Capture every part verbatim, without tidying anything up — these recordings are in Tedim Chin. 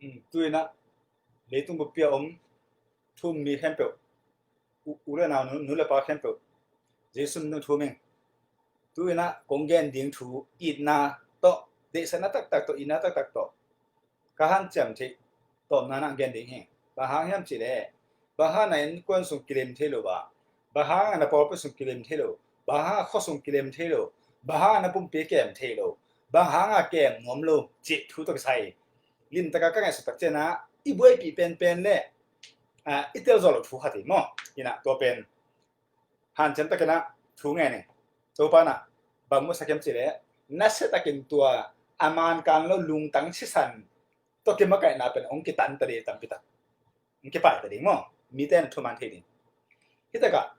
Tu-in ah leitung bup-a om thu-um mi khempeuh, u le nau, nu le pa khempeuh, Jesu min tawh thu-um ing. Tu-in ah kong gen ding thu itna tawh, deihsakna taktak tawh, itna taktak tawh ka hanciam theih tawmna-in ah gen ding hi. Bang hang hiam cih leh, bang hang na innkuan sung kilem thei lo a, bang hang na pawlpi sung kilem thei lo, bang hang khua sung kilem thei lo, bang hang na pumpi kem thei lo, bang hang a kem nuam lo cih thu tawh kisai limtak a ka ngaihsut tak ciangin ah i buaipih penpen le i tel zawh loh thu khat hi maw. Hi-in ah tua pen hanciam takin ah thu ngen ning. Topa in ah bang musak hiam cih leh, nasia takin tua a man kan lo lungtang sisan tawh kimakaihna pen hong kitan ta ding, tampi tak hong kipai ta ding maw. Mite in thuman thei ding. Hi takah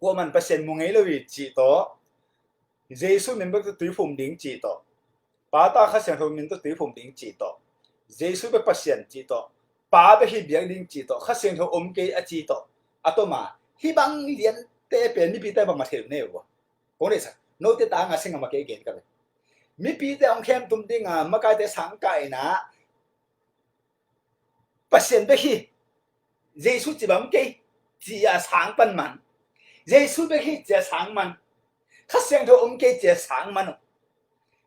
kuaman Pasian mu ngei lo hi cih tawh, Jesu min bek tawh tuiphum ding cih tawh, Pa, Ta, Kha Siangtho min tawh tuiphum ding cih tawh, Jesu bek Pasian cih tawh, Pa bek hi biak ding cih tawh, Kha Siangtho om kei a cih tawh, a tom a, hih bang liante pen mipite bangmah thei lo nei uh a. Kong deihsak, note tang a sing a ma kei gen ka ve. Mipite hong khemtum ding a makaite sangkah in ah Pasian bek hi, Jesu ci bang kei ci a sang pan man. Jesu bek hi ci a sang man. Kha Siangtho om kei ci a sang man uh.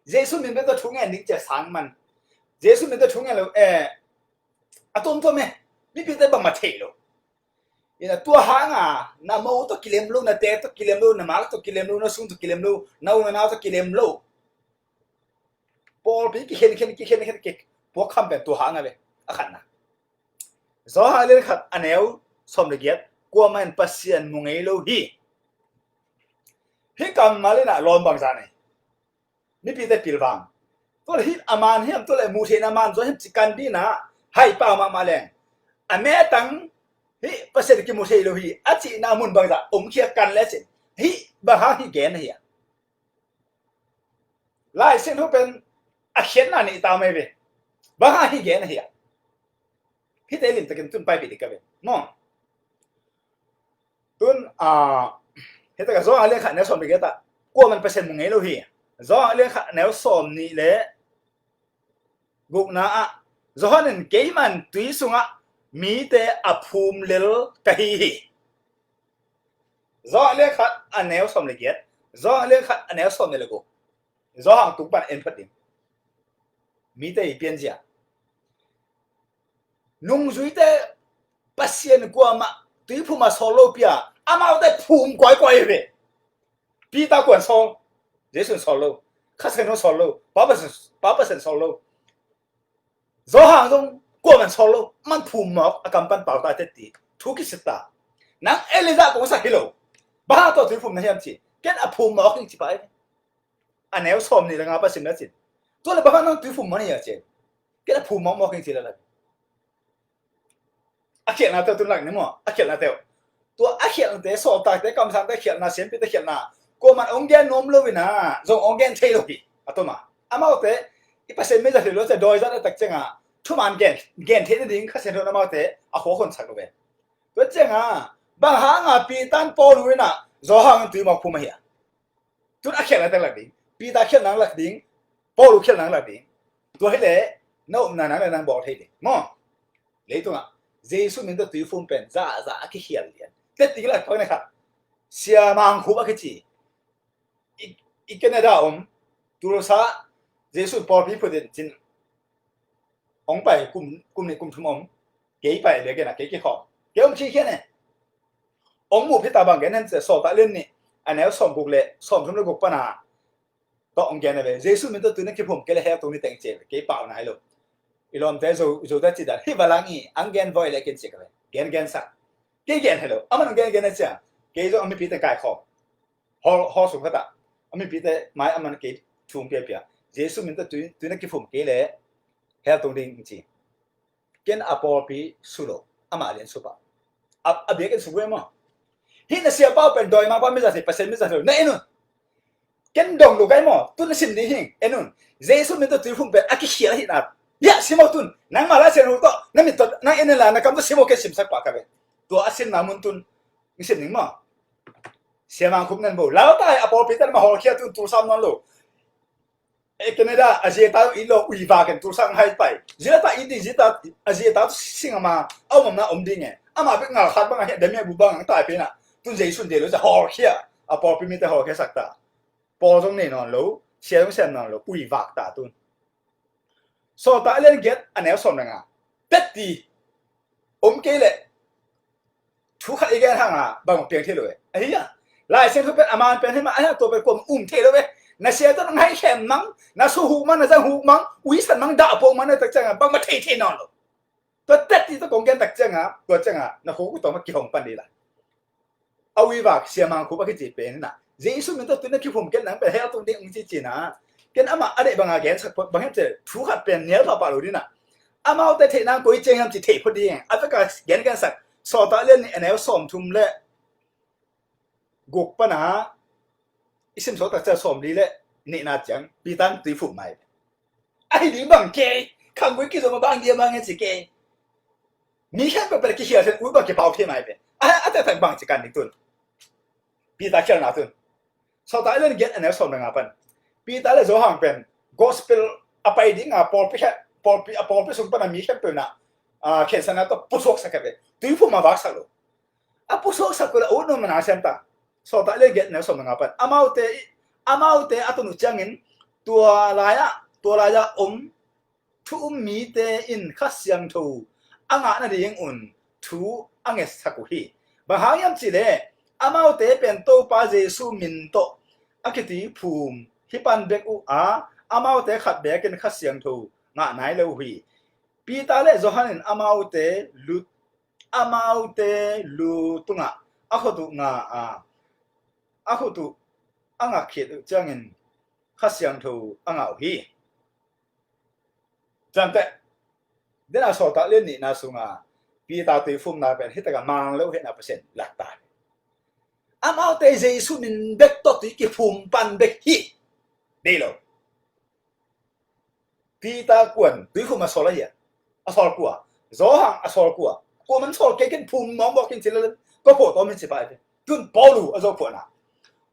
Jesu min bek tawh thu ngen ding ci a sang man. Jesu min tawh thu ngen lo, eh, a tuamtuam e. Mipite bangmah thei lo. Ina tua hang a na mo tawh kilem lo, na te tawh kilem lo, na mak tawh kilem lo, na sung tawh kilem lo, na u na nau tawh kilem lo. Pawlpi kikhenkhen, kikhenkhen, kik puak kham pen tua hang a ve. A khatna, Johan a lian khat a neu sawm le giat, kuaman Pasian mu ngei lo hi. Hih kammal in ah lawm bangzah nei. Mipite pilvang. Tua leh hih a man hiam, tua leh muh theihna man zaw hiam ci kan ding in ah hai pau mahmah leng, a metang hih Pasian kimu thei lo hi a cihna mun bangzah om khia kan le cin, hih bang hang hih gen ahi a. Lai Siangtho pen a khiatna nih ta mai ve. Bang hang hih gen ahi a. Hihte limtakin tun paipih ding ka ve maw. Tun, a, hih takah Johan a lian khat neu sawm le giat ah kuaman Pasian mu ngei lo hi. Johan a lian khat neu sawm nih le gukna ah, Johan in, "Keiman tui sungah mite a phum lel ka hi hi." Johan a lian khat a neu sawm le giat, Johan a lian khat a neu sawm nih le guk. Johan tung pan en phot ding. Mite i pianzia. Nungzuite Pasian kuamah tuiphum a sawl lo pi a, amaute phum kuaikuai hi ve. Peter kuan sawl, Jesu in sawl lo. Kha Siangtho sawl lo. Pa Pasian, Pa Pasian sawl lo. Johan zong kuaman sawl lo. Man phum mawk a kam pan pau ta teh ti thu kisit ta. Nang Elijah kong sak hi lo. Bang hang tawh tuiphum na hiam ci. Ken a phum mawk ing ci pai. A neu sawm nih le nga pan sim le cin. Tua leh bang hang nang tuiphum man hi a ci. Ken a phum mawkmawk ing ci le la. A khialhnate uh tun lak ni maw, a khialhnate uh. Tua a khialhnate, sawltakte, kamsangte khialhna, siampite khialhna, kuaman hong gen nuam lo in ah zong hong gen thei lo hi. A tom a, amaute i Pasian mei zat hi lo ci a, dawi zat a tak ciangin thuman gen, gen theih nading Kha Siangtho in amaute a khuak honsak lo ve. Tua ciangin bang hang a Peter in, Paul in ah Johan in tui mawk phum ahi a. Tun a khialhnate lak ding, Peter khialhna lak ding, Paul khialhna lak ding. Tua hi leh na upna nang le nang bawl thei ding maw. Leitungah Jesu min tawh tuiphum pen zahzah a kikhial lian. Teh ding lak khat, siamang khup a kici. I, i Canada om, Tulsa, Jesu pawlpi phut in cin hong pai kum, kum nih kum thum om. Kei pai bek in ah kei kikhawm, kei hong khikhian e. Hong muh phi ta bang gen hen ci a, Sawltak lian nih a neu sawm guk le sawm thum le guk pan a tawh hong gen a ve. Jesu min tawh tui na kiphum kei leh hell tung ni teng ci a ve. Kei pau nai lo. I lawmte Zo, Zote cih dan hi va lang i, ang gen voi le ken ci ka ve. Gen gen sak. Kei gen hi lo. Aman hong gen gen a ci a, kei zong a mipite kaikhawm. Hall, hall sung khat ah a mipite mai aman kei thu hong piapia. Jesu min tawh tui, tui na kiphum kei leh hell tung ding ci. Ken a pawlpi su lo, amah lian su pah. A, a biakinn su ve maw. Hih na siapa uh pen dawimangpa mizat hi, Pasian mizat hi lo. Na en un. Ken dong lo kai maw. Tun na sim ding hi, en un. Jesu min tawh tuiphum pen a kikhial ahihna. Hiah sim aw tun. Nangmah Lai Siangtho tawh na mit tawh nang en inla, na kam tawh sim aw, ken simsak pah ka ve. Tua a simna mun tun sim ning maw. Siamang khup nen bo. Laltai a pawlpi tan mah hawlkhia tun, Tulsa om nawn lo. E Canada a zeta i lo ui va ken tu sang hai pai. Zeta i di zeta a zeta tu sing ama au mam na om ding e. Ama bek ngal khat bang a hia demi bu bang ang tai pe na. Tun Jesu de lo za hol khia. A pawlpi mite hol khia sak ta. Pawl zong nei nawn lo, sia zong sem nawn lo, ui vak ta tun. Sawltak a lian giat a neu sawm le nga. Tet ti. Om kei leh thu khat i gen hang a bang piang thei lo e. Ahi a. Lai Siangtho pen a man pen hi mah, ahi a, tua pen kuam um thei lo e. Na sia tawh na ngaih khem mang, na su huk mang, na zang huk mang, uisan mang, dah pong mang, na tak ciang a bang ma thei thei nawn lo. Tua tet ti tawh kong gen tak ciang a, tua ciang a na khuk uh tawh ma kihong pan dih lai. A ui vak sia mang khup a kici pen in a, Jesu min tawh tun na kiphum ken nang pen hell tung ding ung ci ci na. Ken amah a deih bang a gen sak phot bang hiam ci leh thu khat pen nial pahpah lo ding a. Amaute theih nang koi ciang hiam ci thei phot ding. A vek a gen gen sak Sawltak lian nih a neu sawm thum le guk pan a i sim sawltak ciang sawm li le nihna ciang Peter in tui phum mai. Ahi ding bang kei, khanggui kizom a bang dia bang ngen ci kei. Mi khempeuh pen kikhial thei, ui bang kipau thei mai pen. A, a taktak bang ci kan ding tun. Peter khialna tun. Sawltak lian giat a neu sawm le nga pan. Peter le Johan pen gospel a pai ding a pawlpi khe, pawlpi, a pawlpi sung pan a mi khempeuh na, a, khensatna tawh pusuaksak khe pen. Tui phum a vaksak lo. A pusuaksak uh le a ut nuam a na siam ta. Sawltak lian giat a neu sawm le nga pan. Amaute, amaute a tun uh ciangin tua lai-ah, tua lai-ah om thu um mite in Kha Siangtho a ngah nading un thu a ngetsak uh hi. Bang hang hiam cih leh amaute pen Topa Jesu min tawh a kitui phum hi pan bek uh a, amaute khat beek in Kha Siangtho ngah nai lo uh hi. Peter le Johan in amaute lu, amaute lu tungah a khut uh nga a, a khut uh a ngak khit uh ciangin Kha Siangtho a ngah uh hi. Ciamteh, den a Sawltak lian nihna sunga Peter tui phumna pen hi tak a mang lo hehna Pasian lak ta. Amaute Jesu min bek tawh tui kiphum pan bek hi. Dei lo. Peter kuan tui phum a sawl ahi a. A sawl kua. Johan a sawl kua. Kua man sawl kei ken phum nuam bawk ken ci le ko phuah tawm hi ci pah hi. Tun Paulu a zo phuahna.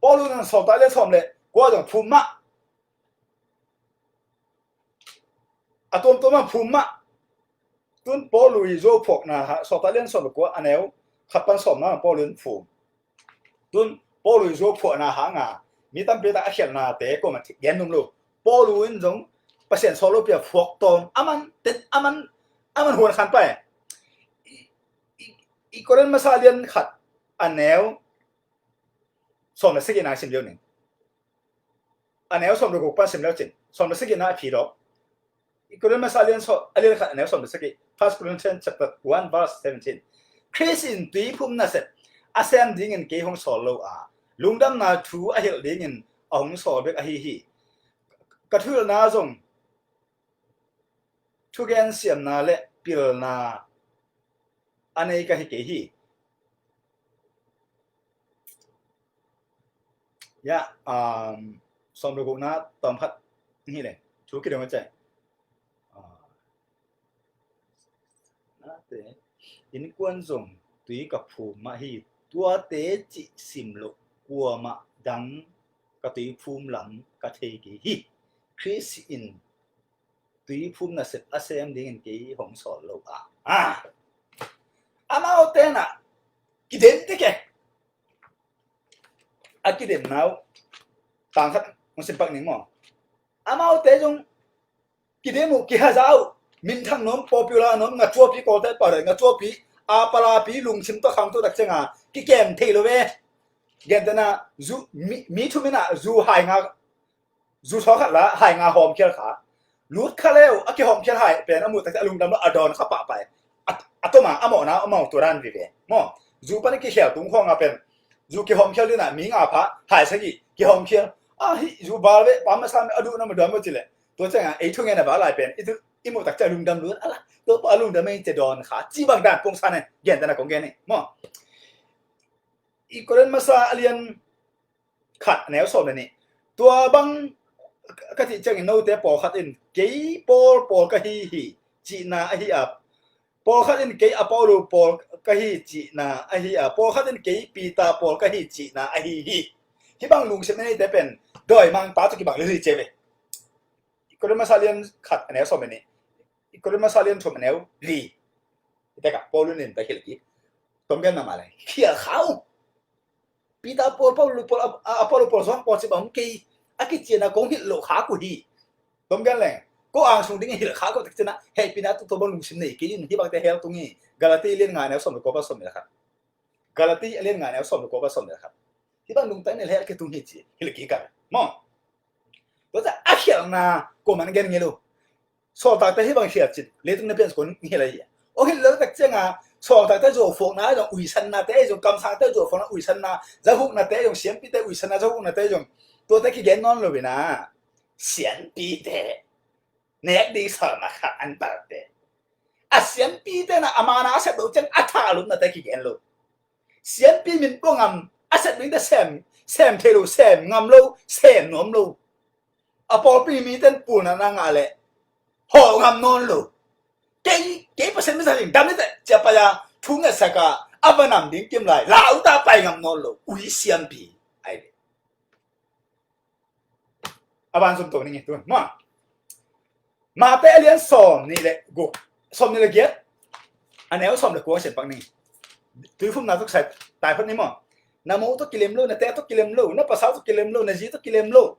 Paulu in Sawltak lian sawm le kua zong phum mah. A tuamtuam a phum mah. Tun Paulu i zuau phuakna ha, Sawltak lian sawm le kua a neu khat pan sawmna Paulu in phum. Tun Paulu i zuau phuakna hanga mi tampi tak a khialhnate kuamah gen num lo. Paulu in zong Pasian sawt lopi a phuak tawm a man, tet a man, a man huan khan pai. I, i, i Korin masa lian khat a neu sawm le sagihna sim lio ning. A neu sawm le guk pan sim lio cin. Sawm le sagihna a phi lo. I Korin masa a lian sawm, a lian khat a neu sawm le sagih. First Corinthians chapter one verse seventeen. Khrist in tuiphum nasep a sem dingin kei hong sawl lo a, lungdamna thu a hilh dingin a hong sawl bek ahi hi. Ka thuhilhna zong thugen siamna le pilna a nei ka hi kei hi. Ya, um, sawm le gukna tawm khat hi le thu kidong a cai. Ah, nate, innkuan zong tui ka phum mah hi, tuate cih sim loh kuamah dang ka tuiphum lam ka thei kei hi. Khrist in tuiphum nasep a sem dingin kei hong sawl lo a. Ah. Amaute na kidem tek e. A kidemna uh tang khat hong sim pak ning maw. Amaute zong kidem uh, kihaza uh, minthang nuam, popular nuam, ngacuapi, Kawlte pau le ngacuapi, a palapi, lungsim tawh khangto tak cianga kikem thei lo ve. Gentehna zu, mi, mi thum in a zu hai nga, zu sawkhat la hai nga hawmkhial kha. Lut kha leu a kihawmkhial hai pen a muh tak ciang a lungdam lo, a dawn kha pahpah e. A, a toma a mawhna a mawh tua dan vive maw. Zu pan a kikhial tung khawng a pen zu kihawmkhial ding a mi nga pha hai sagih kihawmkhial. A hih zu bal ve, pa masa a duh na ma dawn maw ci leh. Tua ciangin ei thungen a va lai pen i muh tak ciang a lungdam lo a la. Tua pa a lungdam ei ci dawn kha ci bang dan pongsan e, gentehna kong gen e maw. I Korin masa a lian khat neu sawm le nih. Tua bang ka cih ciangin note pawlkhat in kei Paul pawl ka hi hi cihna ahi a, pawlkhat in kei Apollo pawl ka hi cihna ahi a, pawlkhat in kei Peter pawl ka hi cihna ahi hi. Hih bang lungsim neite pen dawimangpa tawh kibang lel hi ci ve. Korin masa lian khat a neu sawm le nih, Korin masa lian thum a neu li. Hi takah Paul in pen hilh kik. Tom gen mahmah leh khial kha uh. Peter pawl, Paul pawl, a, a, Apollo pawl, Johan pawl ci bang kei a kician a kong hilh loh khak uh hi. Tom gen leng ko angsung ding hilh khak uh tak ciangin hehpihna tawh bang lungsim nei kei in, hih bangte hell tung hi. Galati lian nga neu sawm le kua pan sawm le khat. Galati a lian nga neu sawm le kua pan sawm le khat. Hih bang lungtang nei le hell kitung hi ci hilh kik a maw. Tua ciang a khialhna ko man gen ngei lo. Sawltakte hih bang khial cin leitung na pian kon ngei lai hi. Aw, hilh lo tak ciangin sawltakte zuauphuakna zong uisannate zong, kamsangte zuauphuakna uisanna, zahuknate zong, siampite uisanna, zahuknate zong, tuate kigen nawn lo in a, siampite nek ding salna khat an palte, a siampite na a mana a sep lo ciang a thahlupnate kigen lo. Siampi min pua ngam, a sep dingte sem, sem thei lo, sem ngam lo, sem nuam lo. A pawlpi mite in pulna na ngah leh hawh ngam nawn lo. Kei, kei Pasian misa ding dam ni teh ci a pai a, thu ngetsak a, a va nam ding kim lai, lau ta pai ngam nawn lo. Ui siampi. Ai ve. A ban zom to ning e, tu maw. Mate a lian sawm nih le guk, sawm nih le giat, a neu sawm le kua sian pak ning. Tuiphumna tawh kisai tai phot ni maw. Na moh tawh kilem lo, na te tawh kilem lo, na pasal tawh kilem lo, na zi tawh kilem lo,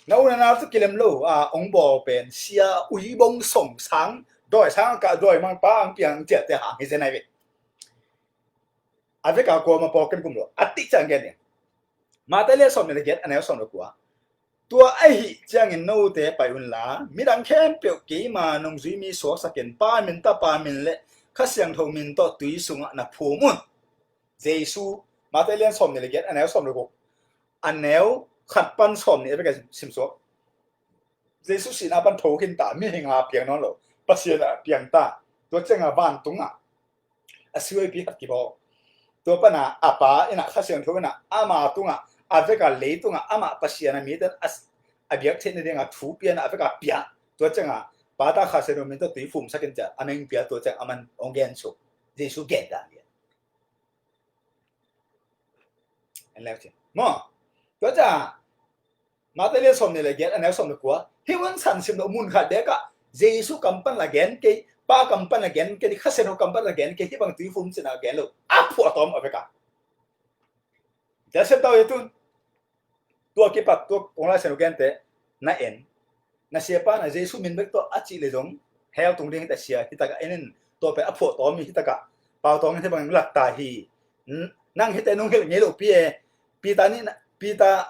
na u na nau tawh kilem lo a ong bawl pen sia, ui bong song sang, dawi sang ka dawi mang pa ang piang ciahte hang hi zen ai ve. A veka kuama pawlkhat kum lo a tih ciang gen ni. Mate lian sawm nih le giat a neu sawm le kua. Tua ahih ciangin note pai unla, midang khempeuh keima nungzui mi suaksakin, Pa min, Tapa min le Kha Siangtho min tawh tui sungah na phum un. Jesu, Mate lian sawm nih le giat a neu sawm le guk, a neu khat pan sawm nih a veka simsuak. Jesu sihna pan tho khin ta, mihing a piang nawn lo, Pasian a piang ta. Tua ciangin vantungah a siapi khat kibawl. Tua pana a Pa in a, Kha Siangtho in a, ama tungah, a veka leitungah amah Pasian a mite a, a biak theihna dingah thu pian a veka pia. Tua ciangin Pa, Ta, Kha Siangtho min tawh tui phumsakin ci a meng pia, tua ciang aman ong gen suk. Jesu gen dan lian. En leu cin maw. Tua ciang Mate lian sawm nih le giat a neu sawm le kua. Hih hun san sim lo mun khat bekah Jesu kam pan la gen kei, Pa kam pan la gen kei, Kha Siangtho kam pan la gen kei, hih bang tui phum cin a gen lo. A phuah tawm a veka. Tel sem tau hi tun. Tua kipat tua kong Lai Siangtho gente na en. Na siapa na Jesu min bek tawh a cih le zong hell tung ding hi ta sia, hi takah en in, tua pen a phuah tawm hi, hi takah pau tawng in hih bang lak ta hi. Nang hihte nung hilh ngei lo pi e. Peter nih, Peter,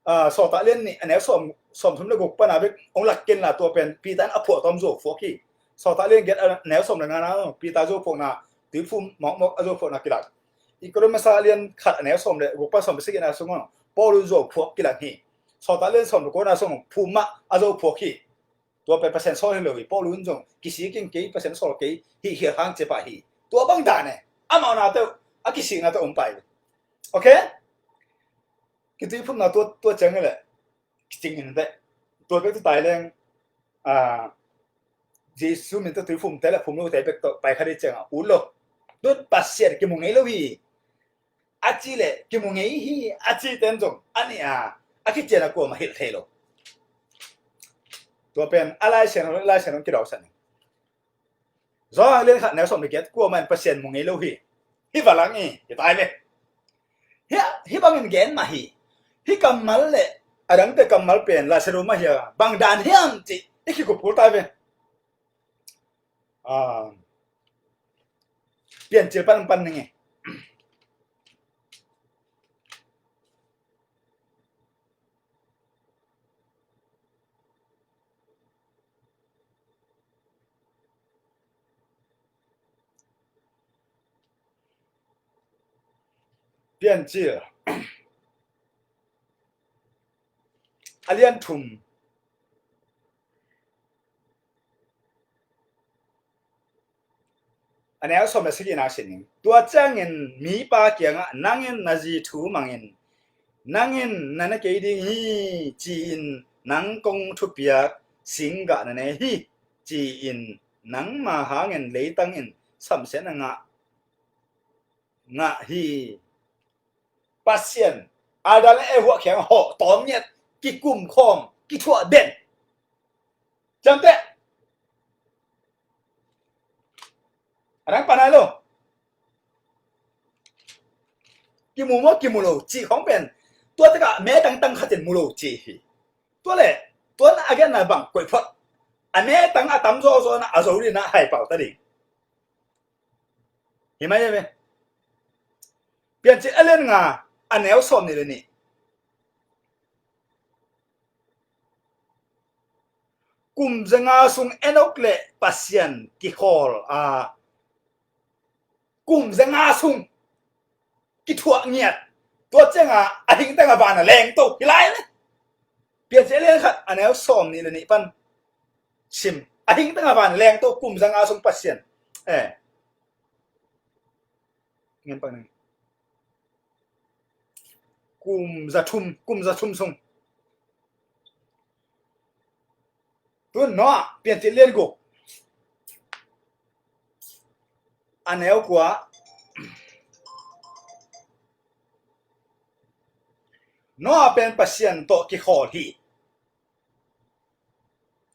ah, Sawltak lian nih a neu sawm, sawm thum le guk pana bek ong lak ken la, tua pen Peter in a phuah tawm zuau phuak hi. Sawltak lian giat a neu sawm le ngana Peter zuau phuakna, tuiphum mawkmawk a zuau phuakna kilak. I Korin masa lian khat a neu sawm le guk pan sawm le sagihna sungah Paul in zuau phuak kilak hi. Sawltak lian sawm le kuana sungah phum mah a zuau phuak hi. Tua pen Pasian sawl hi lo hi. Paul in zong kisik in kei, Pasian sawl kei hi, hial hang cia pah hi. Tua bang dan e. Amau nate uh a kisiknate om pai. Ok? Kituiphumna tua, tua ciang le kicing in teh. Tua bek tu tai leng, ah, Jesu min tawh tuiphumte le phum lote bek tawh pai kha dih ciangah ut lo. Tun Pasian kimu ngei lo hi. A ci le kimu ngei hi, a ci ten zong a nih a, a kician a kuamah hilh thei lo. Tua pen a Lai Siangtho, Lai Siangtho kidawksan hi. Johan lian khat neu sawm le giat, kuamah in Pasian mu ngei lo hi. Hi va lang hi, hi tai ve. Hi, hi bangin gen mah hi. Hi kammal le a dangte kammal pen Lai Siangtho mah hi a, bang dan hiam cih i kikup kul tai ve. Ah, Piancil pan pan ning e. Piancil a lian thum a neu sawm le sagihna sin ning. Tua ciangin mipa kiangah, nang in na zi thu mangin, nang in na ne kei ding hi, ci-in nang kong thupiak singgah na ne hi, ci-in nangma hangin leitang in samsiatna ngah, ngah hi. Pasian Adam le Eva kiang hawh tawm ngiat, kikum khawm, kithuah den. Ciamteh. A dang pan nai lo. Kimu maw kimu lo cih khong pen tua tekah metang tang khatin mu lo ci hi. Tua le tua na a genna bang koih phot. A metang a tam zawzaw na a zo ding na hai pau ta ding. Hi mai ve. Piancil a lian nga a neu sawm nih le nih. Kum za nga sung Enok le Pasian kikhawl a, kum za nga sung kithuah ngiat. Tua cianga a hing tanga vana lengto hi lai le. Piancil a lian khat a neu sawm nih le nih pan sim. A hing tanga vana lengto kum za nga sung Pasian. Eh. Ngen pak nang. Kum za thum, kum za thum sung. Tun Noah, Piancil lian guk. A neu kua. Noah pen Pasian tawh kikhawl hi.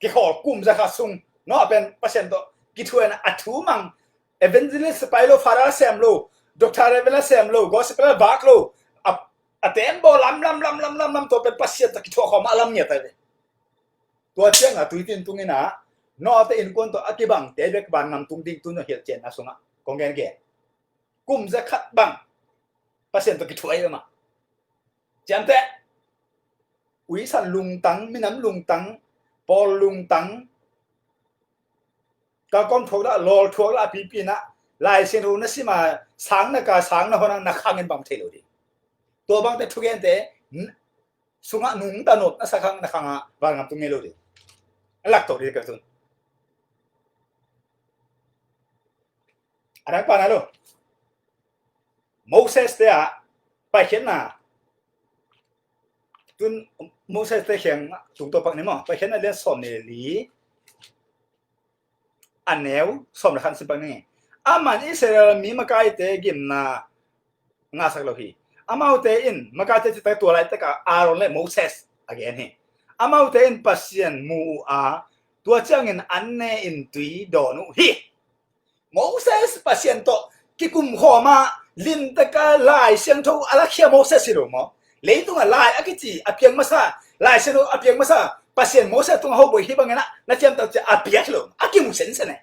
Kikhawl kum za khat sung Noah pen Pasian tawh kithuahna a thu mang. Evangelist pai lo, Father sem lo, Doctor Reverend sem lo, Gospel vak lo. A, a tembaw lam lam lam lam lam lam tua pen Pasian tawh kithuah khawm a lam ngiat ai ve. Tua cianga tuitin tungina Noah te innkuan tawh a kibangte bek vangam tung ding tun hilhcianna sungah kong gen gen. Kum za khat bang Pasian tawh kithuah ai ve mah. Ciamteh. Uisan lungtang, minam lungtang, pawl lungtang, kalkawm thuak lah, lawl thuak lah a pipi na Lai Siangtho na sima sang na ka sang na hona na khangin bang thei lo ding. Tua bangte thugente sungah nungta nop na sakhang na khanga vangam tung ngei lo ding. A lak to ding ka tun. A dang pana lo. Moses te ah Paikhiatna. Tun Moses te khiang tungto pak ni maw. Paikhiatna lian sawm ni li. A neu sawm le khat sim pak ni. Aman Israel mi makaite gimna ngahsak lo hi. Amaute in makaite citak tua laitak a Aaron le Moses a gen hi. Amaute in Pasian mu uh a tua ciangin an ne in tui dawn uh hi. Moses Pasian tawh kikum khawma limtaka Lai Siangtho a lakhia Moses hi lo maw? Leitunga lai a kici a piang masa, Lai Siangtho a piang masa Pasian Moses tunga hoboih hi bangin ah na ciamtak cia a piak hi lo, a kimu sensen e.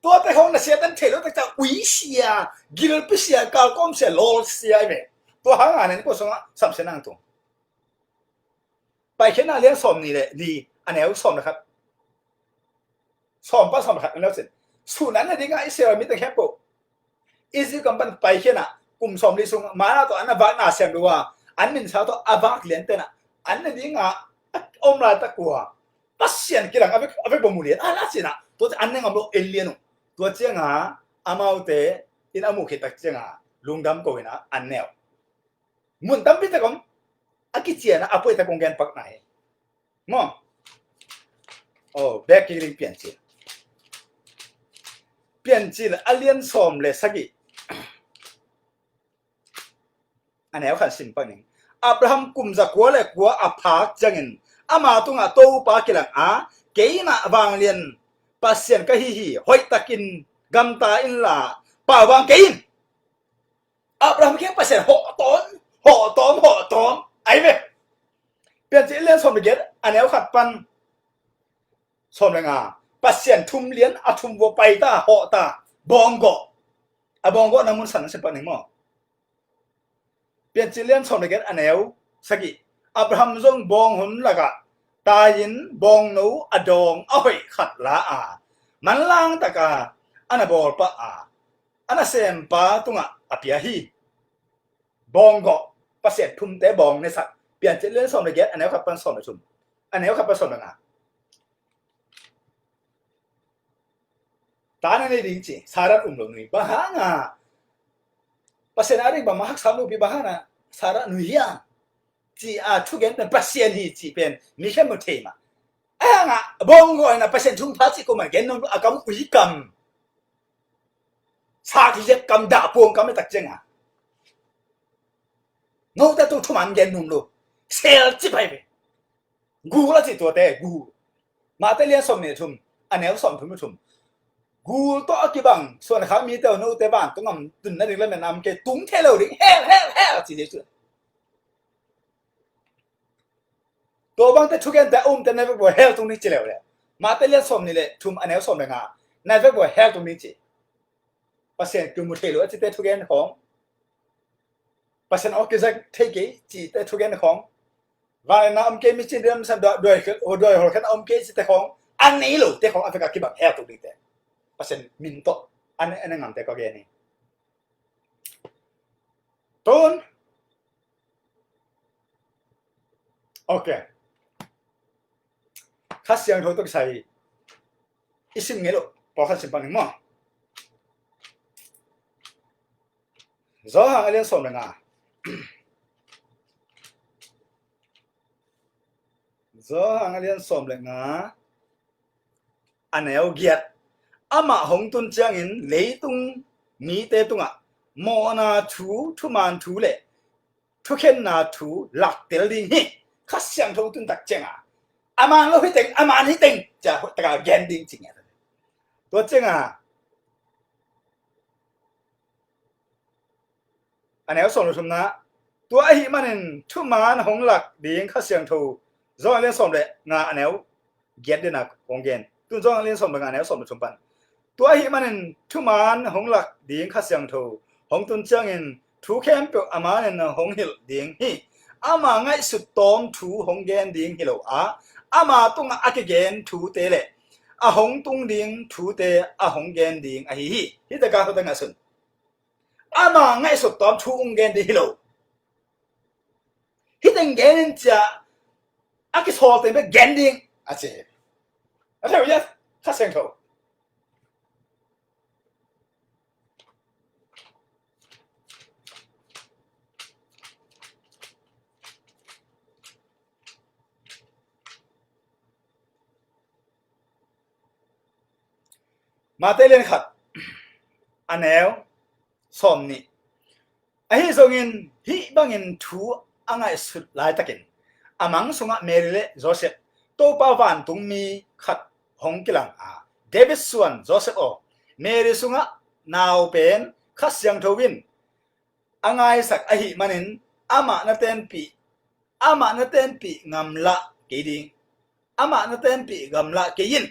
Tuate hong na siatan thei lo takcia uisia, gilpisia, kalkawmsia, lawlsia i ve. Tua hanga nen kua sunga samsia nang tung. Paikhiatna lian sawm ni le ni a neu sawm le khat. Sawm pan sawm le khat a neu sin. Sun an na dinga Israel mi teng khempeuh Egypt gam pan paikhiatna kum sawm li sung mana tawh an a vakna sem lua an minsa tawh a vak lian tena an na dinga a om lai takua Pasian kilang a vek a vek bamu lian a la sina tua an ne ngam lo en lian uh. Tua cianga amaute in a muh khit tak cianga lungdam ko ina an neu. Mun tampi tak om a kiciana a puai tak kong gen pak na hi. Maw? Oh, bek kik ding Piancil. Piancil a lian sawm le sagih. A neu khan sim pak ning. Abraham kum za kua le kua a phak ciangin ama tungah Topa kilang a, keimah vanglian Pasian ka hi hi, hoih takin gamta inla pauvang kei in. Abraham kiang Pasian hawhtawm hawhtawm hawhtawm ai ve. Piancil lian sawm le giat a neu khat pan sawm le nga. Pasian thum lian a thum vua paita hawhta bawng gawh. A bawng gawh na mun san na sim pak ning maw? Piancil lian sawm le giat a neu sagih. Abraham zong bawng hun lakah tai-in bawngno a dawng a hoih khat la a manlang taka a na bawlpah a a nasempa tungah a pia hi. Bawng gawh, Pasian thumte bawng nesak. Piancil lian sawm le giat a neu khat pan sawm le thum. A neu khat pan sawm le nga. Ta na nei ding ci Sarah um lo nui bang hanga Pasian a ring bang ma haksa nupi bang hana Sarah nui hia ci a thugen pen Pasian hi ci pen mi khen mu thei ma. A hanga bawng gawh ina Pasian thum pha ci ko ma gen nung a kam ui kam. Sak liak kam dah puang kam tak cianga. Note tu thuman gen num lo. Sel ci pai ve. Gu la ci tuate gu. Mate lian sawm nih le thum, a neu sawm thum le thum. Gul tawh a kibang suan khak mite aw, note vantung gam tun nading lametna om kei, tung thei lo ding, hell, hell, hell, ci ding cu. Tua bangte thugente a umte na vekpi-a hell tung ding ci leuleu. Mate lian sawm nih le thum, a neu sawm le nga, na vekpi-a hell tung ding ci. Pasian kimu thei lo a cite thugen khawng, Pasian aw kizang thei kei cite thugen khawng, vangliatna om kei, mi cin dam san duai, duai hol khen a om kei cite khawng, a nei lote khawng a veka kibang hell tung dingte Pasian min tawh a ne, a ne ngamte ka gen hi. Tun. Ok. Kha Siangtho tawh kisai i sim ngei loh pawlkhat sim pang ning maw. Johan a lian sawm le nga. Johan a lian sawm le nga, a neu giat. Amah hong tun ciangin leitung mite tungah mawhna thu, thuman thu le thukhenna thu laktel ding hi. Kha Siangtho tun tak cianga, a man lo hi teng, a man hi teng, cia hoih taka gen ding ci ngiat. Tua cianga, a neu sawm le thumna, tua ahih manin thuman hong lak ding Kha Siangtho, Johan a lian sawm le nga, a neu giat dena kong gen. Tun Johan a lian sawm le nga, a neu sawm le thum pan. Tua ahih manin thuman hong lak ding Kha Siangtho hong tun ciangin thu khempeuh a manin hong hilh ding hi. Ama ngaihsut tawm thu hong gen ding hi lo a, ama tungah a kigen thute le a hong tung ding thute a hong gen ding ahi hi. Hih taka hota ngaihsun. Ama ngaihsut tawm thu hong gen ding hi lo. Hih teng gen in cia a kisawl teng bek gen ding a ci hi. A theu ia Kha Siangtho. Mate lian khat, a neu sawm nih. Ahi zongin hih bangin thu a ngaihsut laitakin a mang sungah Mary le Joseph, Topa vantungmi khat hong kilang a, David suan Joseph aw, Mary sungah nau pen Kha Siangtho in a ngaisak ahih manin amah na tenpih, amah na tenpih ngamlah kei ding, amah na tenpih ngamlah kei in,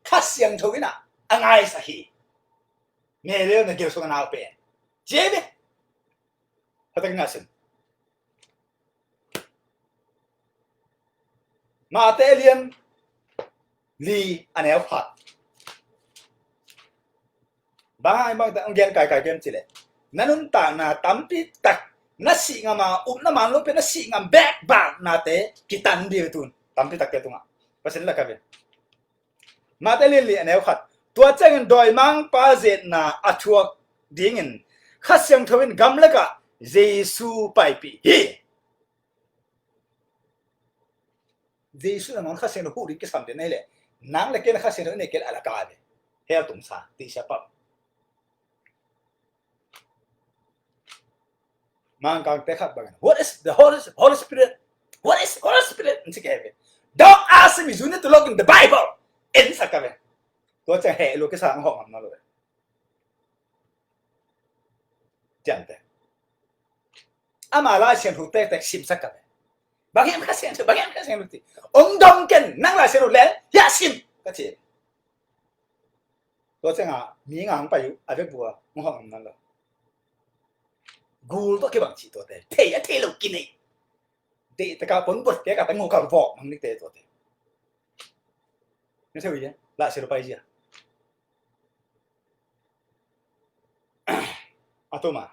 Kha Siangtho in a ngaisak hi. Mary na gil sungah nau pen ci ei ve. Hatakin a sin. Mate lian li a neu khat. Bang hang bang tak hong gen kaikai kem cileh, na nuntakna tampi tak na sih ngam a, upna man lo pen na sih ngam bek bang nate kitan ding tun tampi takte tungah. Pasian lak a ve. Mate lian li a neu khat. Tua ciangin dawimangpa zetna a thuak dingin Kha Siangtho in gamlakah Jesu paipih hi. Jesu in a nawn Kha Siangtho huh ding kisam den ahih leh, nang le kei in Kha Siangtho i neih kei leh a lak a ve. Hell tumsa, tihsia pap. Mangkangte khat bangin, "What is the Holy, Holy Spirit? What is Holy Spirit?" An ci kei ve. "Don't ask me, you need to look in the Bible." En sak ka ve. Tua ciang heh lua kisa ang hawh ngam na lo ve. Ciangte. Ama Lai Siangtho tektek simsak ka ve. Bang hiam Kha Siangtho, bang hiam Kha Siangtho ti. Ong dong ken, nang Lai Siangtho len, hiah sim, ka ci. Tua cianga mi nga hong pai uh, a vekpi-a hong hawh ngam na lo. Gul tawh kibang cih tuate. Thei a thei lo kinei. Deih taka pon buat kei ka ta ngukal vawk mang nikte tuate. Na thei uh ia, Lai Siangtho pai zia. A tuma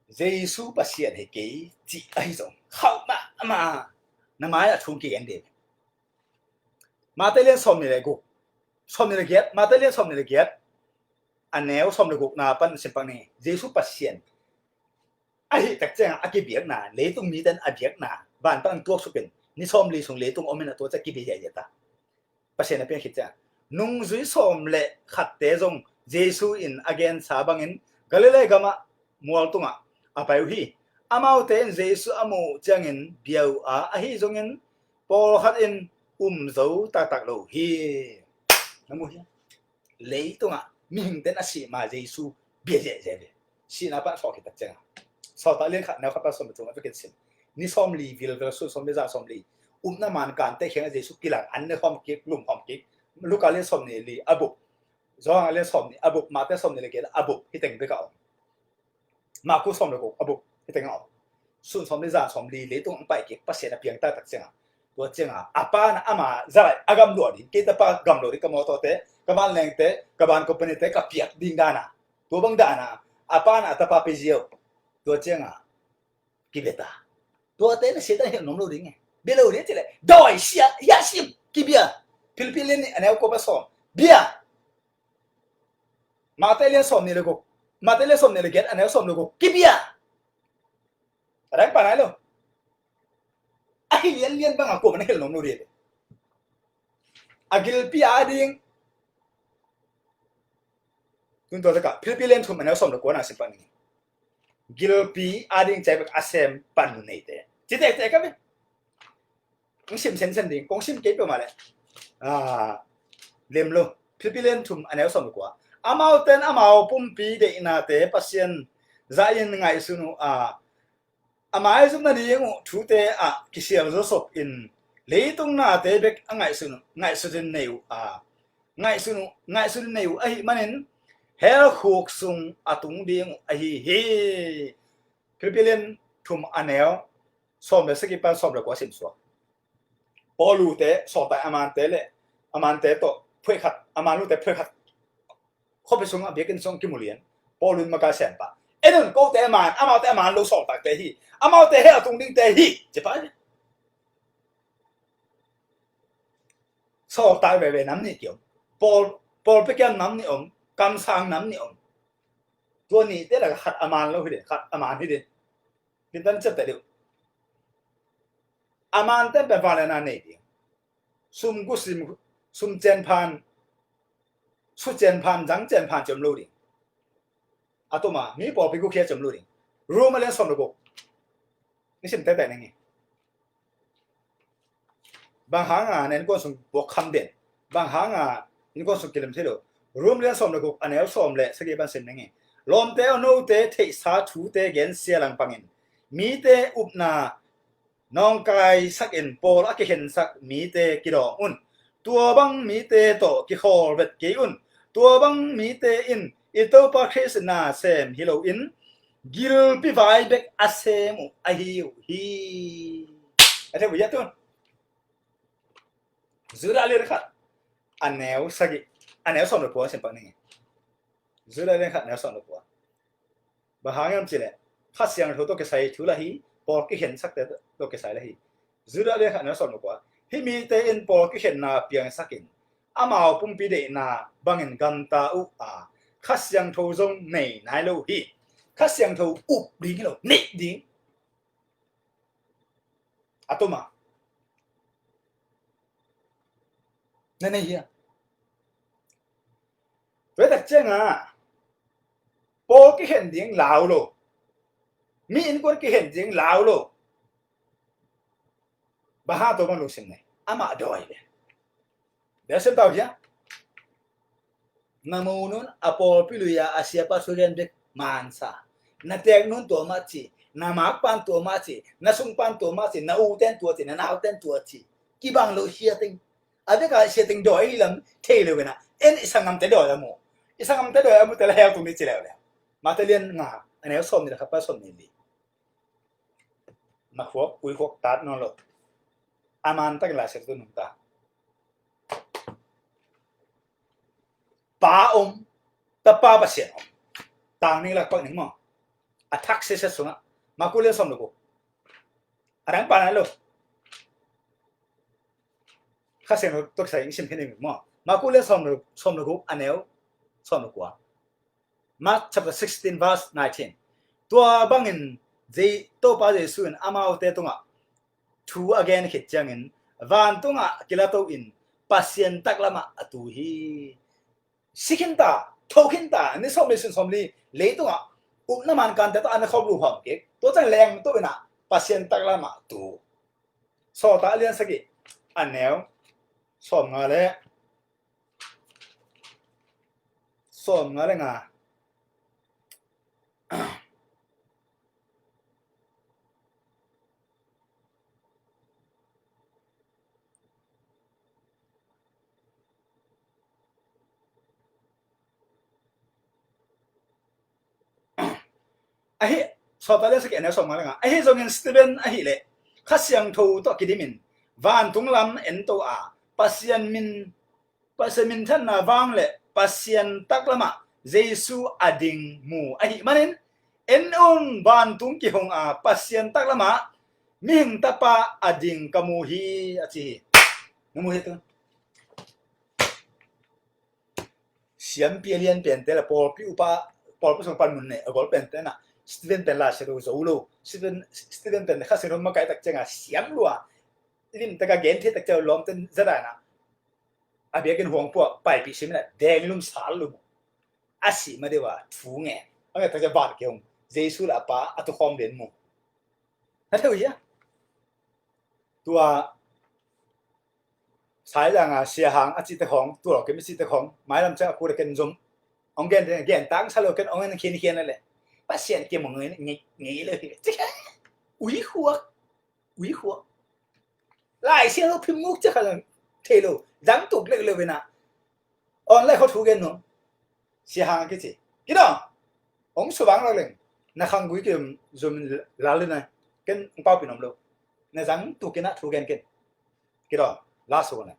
Jesu Pasian hi kei cih ahi zong khauh mahmah, na mai-ah thu kigen ding. Mate lian sawm nih le guk, sawm nih le giat, Mate lian sawm nih le giat, a neu sawm le gukna pan sim pak ni. Jesu Pasian ahih tak ciangah a kibiakna, leitung mite in a biakna, vantung tuaksukin ni sawmli sung leitung om in a tua ciang kibiak hiahiat a, Pasian a piang khit ciang nungzui sawm le khatte zong Jesu in a gensa bangin Galilee gamah mual tungah a pai uh hi. Amaute in Jesu a muh ciangin bia uh a, ahi zongin Pawlkhat in um zo taktak lo hi. Na mu hi. Leitungah mihingte in a sih ma Jesu bia ziahziah ve. Sihna pan a thawh khit tak ciangah, Sawltak lian khat neu khat pan sawm le thum a vekin sim. Ni sawm li vilvel, sun sawm li, zan sawm li, upna man kante kiangah Jesu kilang, an ne khawm kik, lum khawm kik. Luka lian sawm ni li a bup, Johan lian sawm ni a bup, Mate sawm ni le giat a bup, hi teng bek a om. Maku sawm le guk a bup, hi teng a om. Sun sawm li, zan sawm li, leitung ang pai kik, Pasian a piang taktak ciangah, tua ciangah a Pa in ama zalai a gamluah ding, kei tapa gamluah ding, ka mawtawte, ka vanlengte, ka van company te ka piak ding dana, tua bang dana a Pa in a tapa pia ziau. Tua ciangah kibia ta. Tuate na Satan hilh nuam lo ding e. Bia lo ding cileh dawi sia, ya sim, kibia. Philippi lian nih a neu kua pan sawm, bia. Mate lian sawm ni le guk, Mate lian sawm ni le giat a neu sawm le guk, kibia. A dang pa nai lo. A hi lianlian bangah kuamah na hilh nuam lo ding. A gilpi a ding. Tun tua takah Philippi lian thum a neu sawm le kua na sim pan ning. Gilpi a ding ciai bek a sem pan neite, ci tektek ka ve. Kong sim sensen ding, kong sim kei peuhmah leh lem lo. Philippi lian thum a neu sawm le kua. Amaute in amau pumpi deihnate Pasian zah in ngaihsun uh a, a maizum nading uh thute ah kisial zawsop in, leitung nate bek a ngaihsun uh, ngaihsut in nei uh a, ngaihsun uh, ngaihsut in nei uh ahih manin hell khuk sung a tung ding uh ahi hi. Philippi lian thum a neu sawm le sagih pan sawm le kua sim suak. Paul lute, sawltak amante le, amante tawh phuai khat, aman lute phuai khat khuapi sungah biakinn sung kimu lian. Paul in maka siampa, en un, kote aman, amaute aman lo sawltakte hi, amaute hell a tung dingte hi, ci pa hi. Sawltak veve nam nih kiom. Paul, Paul pekiam nam nih om, kamsang nam nih om. Tua nihte lakah khat aman lo hi ding, khat aman hi ding. Kintan ciat teh deuh. Aman ten pen vangliatna nei ding. Sum gu sim, sum cian phan, su cian phan, zang cian phan ciam lo ding. A tuma mi pawlpi gukhia ciam lo ding. Rom a lian sawm le guk. Ni sim tete ning e. Bang hanga na innkuan sung buak kham den? Bang hanga innkuan sung kilem thei lo? Rom lian sawm le guk a neu sawm le sagih pan sim ning e. Lawmte aw, note theihsa thute gensia langpangin mite upna nawngkaisakin pawl a kikhensak mite kidawm un. Tua bang mite tawh kikhawl vet kei un. Tua bang mite in i Topa Khrist nasem hi loin gilpi vai bek a sem uh ahi uh hi. A thei uh hia tun? Judah lian khat a neu sagih, a neu sawm le kua sim pak ning e. Judah lian khat a neu sawm le kua. Bang hang hiam cih leh Kha Siangtho tawh kisai thu lah hi, pawl kikhensakte tawh kisai lah hi. Judah lian khat a neu sawm le kua. Hih mite in pawl kikhenna piangsakin amau pumpi deihna bangin gamta uh a, Kha Siangtho zong nei nai lo hi. Kha Siangtho up ding hi lo, neih ding. A tuma na nei hia? Tua tak cianga pawl kikhen ding lau lo, mi innkuan kikhen ding lau lo. Bang hang tua bang lungsim nei? Amah dawi ve. Bia sim tau hia? Na mu nun a pawlpi lui-a a siapa thu gen bek mansa. Na teek nun tua mah ci, na makpan tua mah ci, na sungpan tua mah ci, na uten tua ci, na nauten tua ci. Kibang lo hia teng. A veka hia teng dawi hi lam thei lo kena. En i sanggamte dawi a mu. I sanggamte dawi a mu te la hell tung ni ci leuleu. Mate lian nga a neu sawm ni le khat pan sawm ni li. Na khuak, ui khuak tat nawn lo. A man takin Lai Siangtho nungta. Pa om, Tapa Pasian om. Tang ning lak pak ning maw. A thak sese sungah. Maku lian sawm le guk. A dang pa nai lo. Kha Siangtho tawh kisai ing sim khin ning maw. Maku lian sawm le, sawm le guk a neu sawm le kua. Mark chapter sixteen verse nineteen. Tua bangin Topa Jesu in amaute tungah thu a gen khit ciangin vantungah kilato in Pasian taklamah a tu hi. Si khinta, tho khinta, ni sawm li, sun sawm li leitungah upna mankante tawh an khawm luhhuam kik. Tua ciang lengto inah Pasian taklamah tu. Sawltak lian sagih a neu sawmnga le sawmnga le nga. Ahi, sawta le saki a neu sawmnga le nga. Ahi zongin Stephen ahih leh Kha Siangtho tawh kidimin vantung lam ento a, Pasian min Pasian minthanna vang le Pasian taklamah Jesu a ding mu ahih manin, en un, vantung kihong a Pasian taklamah mihing tapa a ding ka mu hi, a ci hi. Na mu hi tu. Siampi a lian pente le pawlpi upa, pawlpi sung panmun ne a gol pente na Stephen pen la sia lo zo lo. Stephen, Stephen pen Kha Siangtho makaih tak cianga siam lua. Lim taka gen thei tak ciang lawmten zadana a biakinn huang pua paipih sim inah deng lum sal lum. A sih ma deuh a thu nge. A nge tak ciang van kihong Jesu le a pa a tukhawm den mu. Na theu hia? Tua Saizanga Sia Hang a cihte khawng, tua lo kem a cihte khawng mailam ciang a kut a ken zom. Ong gen, gen tang sa lo ken ong en khinkhian le Pasian kim ong ngei, ngei, ngei lo hi. Ui huak. Ui huak. Lai Siangtho phim muk cia kha zang thei lo. Zang tuk lek lo vena. Online kho thu gen nung. Sia Hang kici. Kidong. Ong suvang lo leng. Na khang gui kim zum lal na. Ken ong pau pi nom lo. Na zang tuk kina thu gen ken. Kidong. La su na.